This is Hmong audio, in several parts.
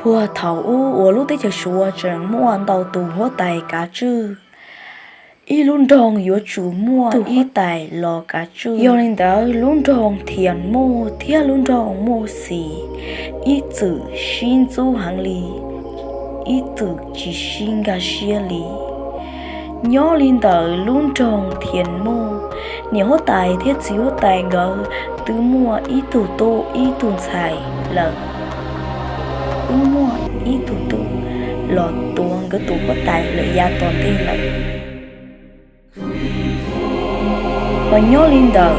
Puag thaum ub uas lub teb chaws Suav tseem muaj ntau tus huab tais kav tswj, ib lub nroog yuav tsum muaj ib tais los kav tswj. Yog li ntawd lub nroog Thias Muj thiab lub nroog Muj Xis ib txwm sib ntxub heev li, ib txwm tsis sib nkag siab li. Nyob li ntawm lub nroog Thias Muj, niam huab tais thiab txiv huab tais nkawd twb muaj ib tug tub ib tug ntxhais lawm, twb muaj ib tug tub los tuav nkawd tus huab tais lawm yav tom ntej lawm. Hos nyob li ntawm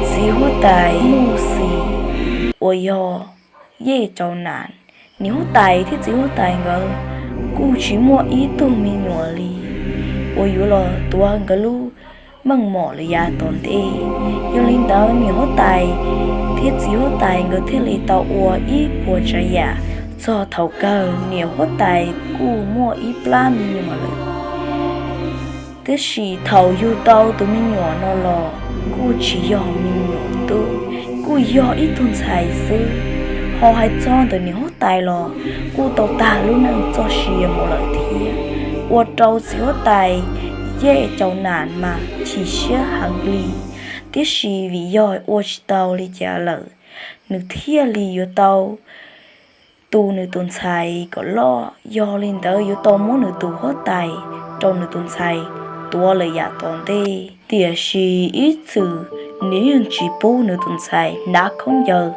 txiv huab tais Muj Xis uas yog Yej Cau Nas, niam huab tais thiab txiv huab tais nkawd kuj tsis muaj ib tug me nyuam li uas yuav los tuav nkawd lub meej mom lawm yav tom ntej. Yog li ntawd niam huab tais thiab txiv huab tais nkawd thiaj li tau ua ib puas tsav yam txog thaum kawg niam huab tais kuj muaj ib plab me nyuam lawm. Tiam sis thaum yug tau tus me nyuam no los kuj tsis yog me nyuam tub, kuj yog ib tug ntxhais xwb. Ho hais txog ntawm niam huab tais los kuj tau tag lub neej txoj sia mus lawm thiab, ua rau txiv huab tais Yej Cau Nas mas chim siab heev li. Tiam sis vim yog ua tsis tau li cas lawm, nws thiaj li yuav tau tu nws tus ntxhais kom loj, yog li ntawd yuav tau muab nws tus huab tais rau nws tus ntxhais tuav lawm yav tom ntej. Tiam sis ib txwm nws yeej tsis pub nws tus ntxhais hnav khaub ncaws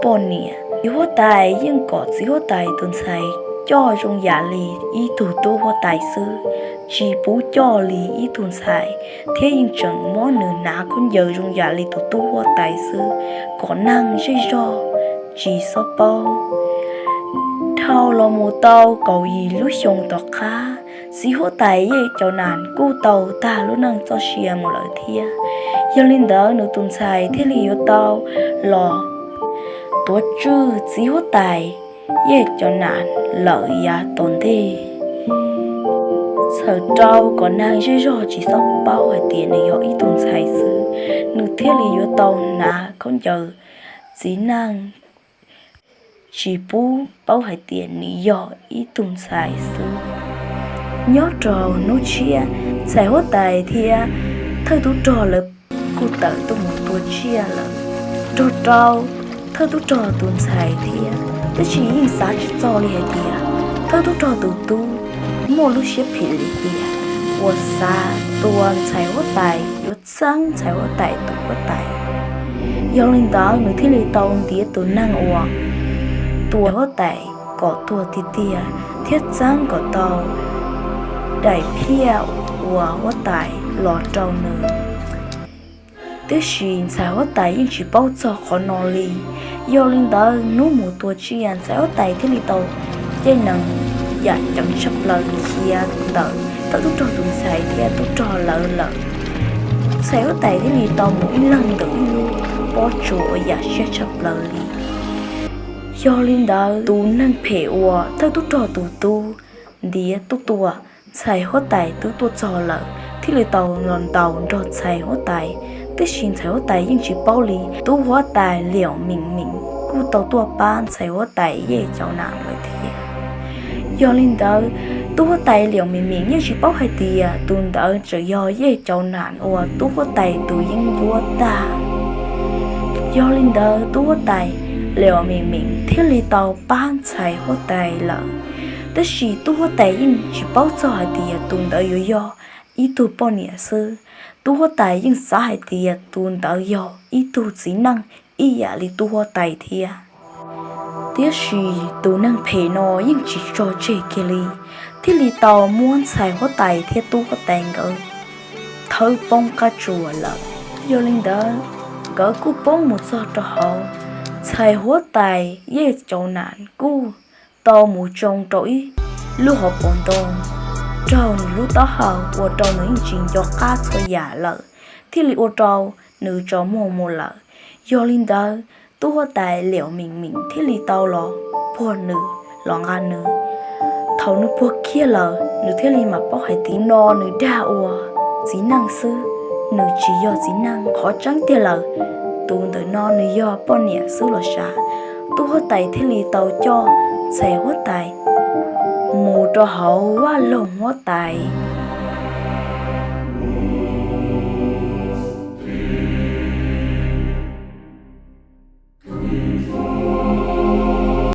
poj niam. Txiv huab tais yeej kom txiv huab tais tus ntxhais coj zoo yam li ib tug tub huab tais xwb, tsis pub coj li ib tug ntxhais, thiab yeej tseem muab nws hnav khaub ncaws zoo yam li tus tub huab tais xwb, kom neeg zej zog tsis txhob paub. Dhau los mus tau kaum yim lub xyoo tom qab, txiv huab tais Yej Cau Nas kuj tau tag lub neej txoj sia mus lawm thiab. Yog li ntawd nws tus ntxhais thiaj li yuav tau los tuav tswj txiv huab tais Yej Cau Nas lawm yav tom ntej. Txhawm rau kom neeg zej zog tsis txhob paub hais tias nws yog ib tug ntxhais xwb, nws thiaj li yuav tau hnav khaub ncaws txiv neej, tsis pub paub hais tias nws yog ib tug ntxhais xwb. Nyob rau hnub tshiab, ntxhais huab tais thiab thawj tub rog lawv kuj tawm tuaj mus tua tsiaj lawm, nrog rau thawj tub rog tus ntxhais thiab. Tab sis yeej xav tsis txog li hais tias thawj tub rog tus tub muaj lub siab phem li tiag, uas xav tua ntxhais huab tais yuav txeeb ntxhais huab tais tus huab tais. Yog li ntawd nws thiaj li tau ntiav tus neeg uas tua huab tais kom tuag tiag tiag thiab txeeb kom tau daim phiaj uas huab tais los rau nws. Tiam sis ntxhais huab tais yeej tsis paub txog qhov no li. Yog li ntawd hnub mus tua tsiaj ntxhais huab tais thiaj li tau caij nees yam ceev tshaj plaws khiav ntawm thawj tub rog tus ntxhais thiab tub rog lawv lawm. Ntxhais huab tais thiaj li tau mus ib leeg ntawm ib lub pob tsuas uas yam siab tshaj plaws li. Yog li ntawd tus neeg phem uas thawj tub rog tus tub ntiav tuaj tua ntxhais huab tais twb tuaj txog lawm, thiaj li tau los ntaus nrog ntxhais huab tais. Tiam sis ntxhais huab tais yeej tsis paub li, tub huab tais Liam Meem Meem kuj tau tuaj pab ntxhais huab tais Yej Cau Nas lawm thiab. Yog li ntawd, tub huab tais Liam Meem Meem yeej tsis paub hais tias tus ntawd tseem yog Yej Cau Nas uas tub huab tais tus yeeb ncuab tag. Yog li ntawd, tub huab tais Liam Meem Meem thiaj li tau pab ntxhais huab tais lawm. Tab sis tub huab tais yeej tsis paub txog hais tias tus ntawd yuav yog ib tug poj niam xwb. Tub huab tais yeej xav hais tias tus ntawd yog ib tug txiv neej ib yam li tub huab tais thiab. Tiam sis tus neeg phem no yeej tsis tso tseg kiag li, thiaj li tau muab ntxhais huab tais thiab tub huab tais nkawd thawb poob qab tsuas lawm. Yog li ntawd, nkawd kuj poob mus txog rau hauv. Ntxhais huab tais Yej Cau Nas kuj tau mus tsoo rau ib lub hauv paus ntoo raug nws lub taub hau, ua rau nws yeej tsis nco qab txhua yam lawm, thiaj li ua rau nws tsaus muag mus lawm. Yog li ntawd, tub huab tais Liam Meem Meem thiaj li tau los puag nws, los nqa nws. Thaum nws puag kiag lawm, nws thiaj li mam paub hais tias no nws dag ua txiv neej xwb, nws tsis yog txiv neej. Qhov tseeb tiag lawm, tus ntawm no nws yog poj niam xwb los sav. Tub huab tais thiaj li tau coj ntxhais huab tais mus rau hauv vaj loog huab tais.